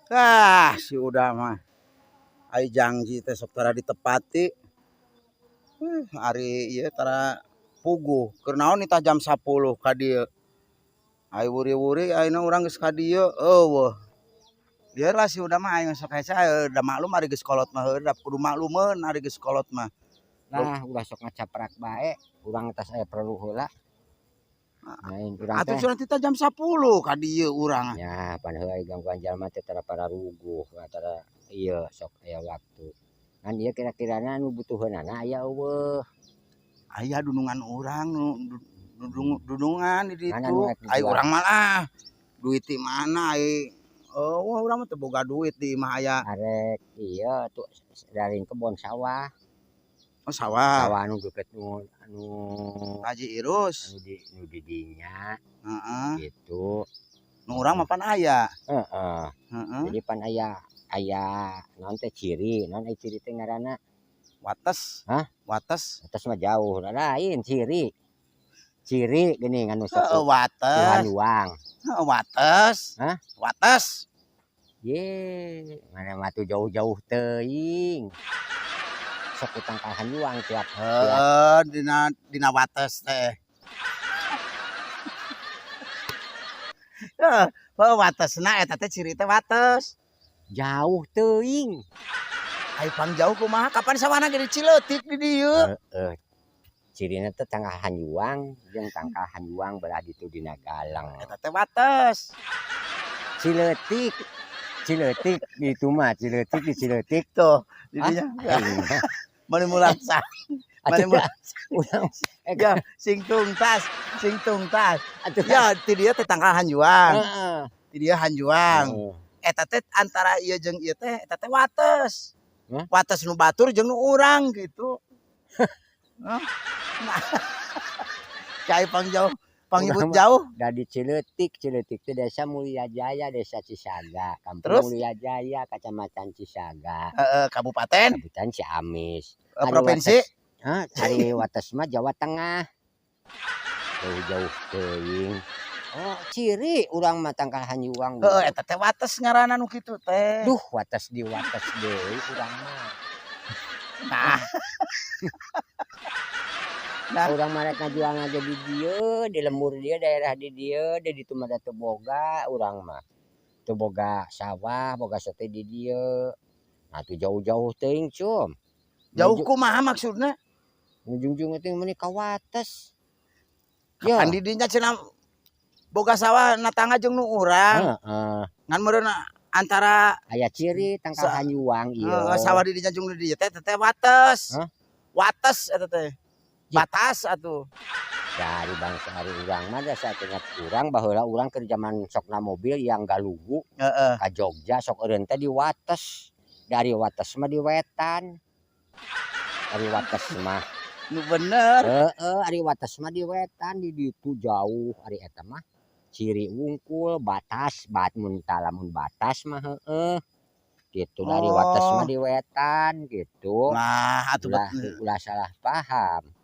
Ah, si udah mah. Ai janji teh sok tara ditepati. Ari ieu tara puguh. Keur naon itah jam 10 ka dieu. Ai wuri-wuri ayeuna urang geus ka dieu eueuh. Bieu lah si udah mah aing sok hese da maklum ari geus kolot mah heueuh da kudu maklumeun ari geus kolot mah. Lah ulah sok ngacaprak bae, urang tas aya perlu heula. Lain urang Atuh teh. cenah tita jam 10 ka dieu urang. Ya, pan heula gangguan jalma teh tara pararuguh, tara ieu sok aya waktu. Ngan ieu kira-kirana nu butuheunana aya eueuh. Aya dunungan urang nu dunungan di Mana ditu. nu rek Ai dijual? Urang mah lah duit ti mana ai eueuh urang mah teu boga duit di imah aya. Arek ieu tuh dari kebon sawah. Oh, sawah. Sawah anu deket nu anu Haji Irus. Anu di dinya. Heeh. Gitu. Nu urang mah pan aya. Heeh. Heeh. Jadi pan aya aya naon teh ciri, naon ai ciri teh ngaranna? Wates. Hah? Wates. Wates mah jauh, lain ciri. Ciri geuning anu sok Heeh, wates. Tuhan. Heeh, wates. Hah? Wates. Ye, mana mah tuh jauh-jauh teuing. Sok utang ka hanjuang tiap tiap. Heeh, dina dina wates teh. Heeh, heuh watesna eta teh ciri teh wates. Jauh teuing. Ai pang jauh kumaha kapan sawahna ge dicileutik di dieu. Heeh. Cirina teh tangkal hanjuang jeung tangkal hanjuang belah ditu dina galang. Eta teh wates. Cileutik. Cileutik ditu mah, cileutik di cileutik. Tuh, di Ah, dinya. aing mah. Mani mulangsa. Mani Atuh mulangsa. urang Ya, sing tungtas, sing tungtas. Atuh. Ya, ti dieu teh tangkal hanjuang. Heeh. Ti dieu hanjuang. Heeh. Eta teh antara ieu jeung ieu teh eta teh wates. Hah? Wates nu batur jeung nu urang gitu. Hah? Nah. Cai pang jauh, pangibut Urang mah jauh. Da di Cileutik, Cileutik teh Desa Mulia Jaya, Desa Cisaga, Kampung Terus? Mulia Jaya, Kacamatan Cisaga. Heeh, kabupaten? Kabupaten Ciamis. Eh, Ari provinsi? wates, hah, ari wates mah Jawa Tengah. Jauh-jauh teuing. Oh, ciri urang mah tangkal hanjuang. Heeh, eta teh wates ngaranna nu kitu teh. Duh, wates di wates deui urang mah. Nah. Nah. Urang mah rek ngajual aja di dieu, di lembur dieu, daerah di dieu, di ditu mah da teu boga urang mah. Teu boga sawah, boga sate di dieu. Nah, tuh jauh-jauh teuing, cum. Jauh kumaha maksudna? Ngujung-ujung teh meuni ka wates. Ya. Kapan di dinya cenah boga sawah na tangga jeung nu urang. Heeh. Ngan meureun antara aya ciri tangkal hanjuang ieu. Heeh, sawah di dinya jeung di dieu teh teh wates. Hah? Wates eta teh. Batas atuh. Dari bangsa ari urang mah da saingat urang baheula urang keur jaman sokna mobil yang galugu ka Jogja sok eureun teh di wates. Dari wates mah di wetan. Ari wates mah. Nu bener. Heeh, ari wates mah di wetan di ditu jauh ari eta mah ciri wungkul batas bat mun lamun batas mah heueuh. Gitu dari wates mah di wetan gitu. Nah, atuh ulah, ulah salah paham.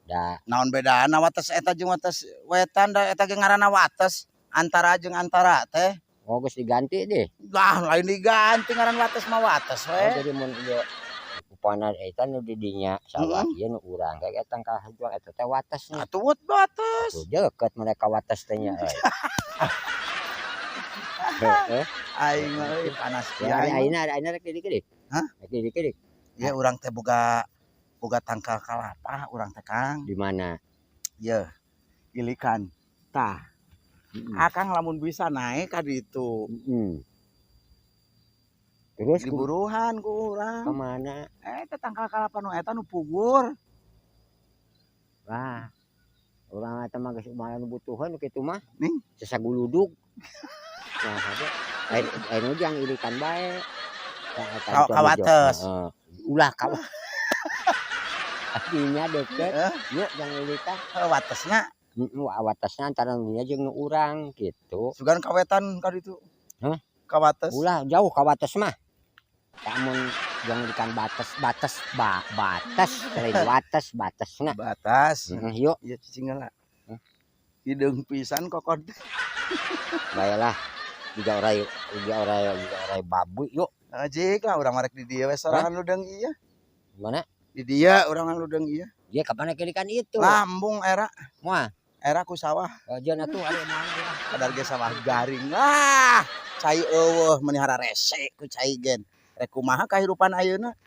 Da naon bedana wates eta jeung wates wetan da eta ge ngaranna wates antara jeung antara teh. Oh, geus diganti deh. Lah, lain diganti ngaran wates mah wates we. Oh, jadi mun ieu upana eta nu di dinya sawah ieu nu urang kayak tangkal hanjuang eta teh watesna. Atuh wates. Atuh deukeut mereka wates teh nya euy. Heeh. Aing mah euy panas kieu. Ya ayeuna ayeuna rek didik-didik. Hah? Rek didik-didik. Ya urang teh boga boga tangkal kalapa urang teh Kang. Di mana? Ye. Ilikan. Tah. Akang lamun bisa naik ka ditu. Terus diburuhan ku urang. Ka mana? Eta tangkal kalapa nu eta nu pugur. Wah. Urang eta mah geus kumaha nu butuheun kitu mah. Ning. Sasaguludug. Nah, hade ai nu jang ilikan bae. Ka wates. Heeh. Ulah ka artinya deket. Yuk jang ilikan. Heeh, watesna. Heeh, watesna antara nu nya jeung nu urang gitu. Sugan ka wetan ka ditu. Hah? Ka wates. Ulah jauh ka wates mah. Lamun jang ilikan batas batas ba batas lain wates batasna. Batas. Heeh, yuk. Ieu cicing heula. Hah? Hideung pisan kokod. Baiklah. Jiga orai, jiga orai, jiga orai babu yuk. Jik lah urang marek di dieu we sorangan ludeung ieu. Mana? Di dieu urang ludeung ieu. Dia kapan kan itu? Lambung era. Moal. Era ku sawah. Oh, jeung atuh ari moal ya. Kadar ge sawah garing lah. Cai eueuh, meuni hararese ku cai gen. Rek kumaha kahirupan ayeuna?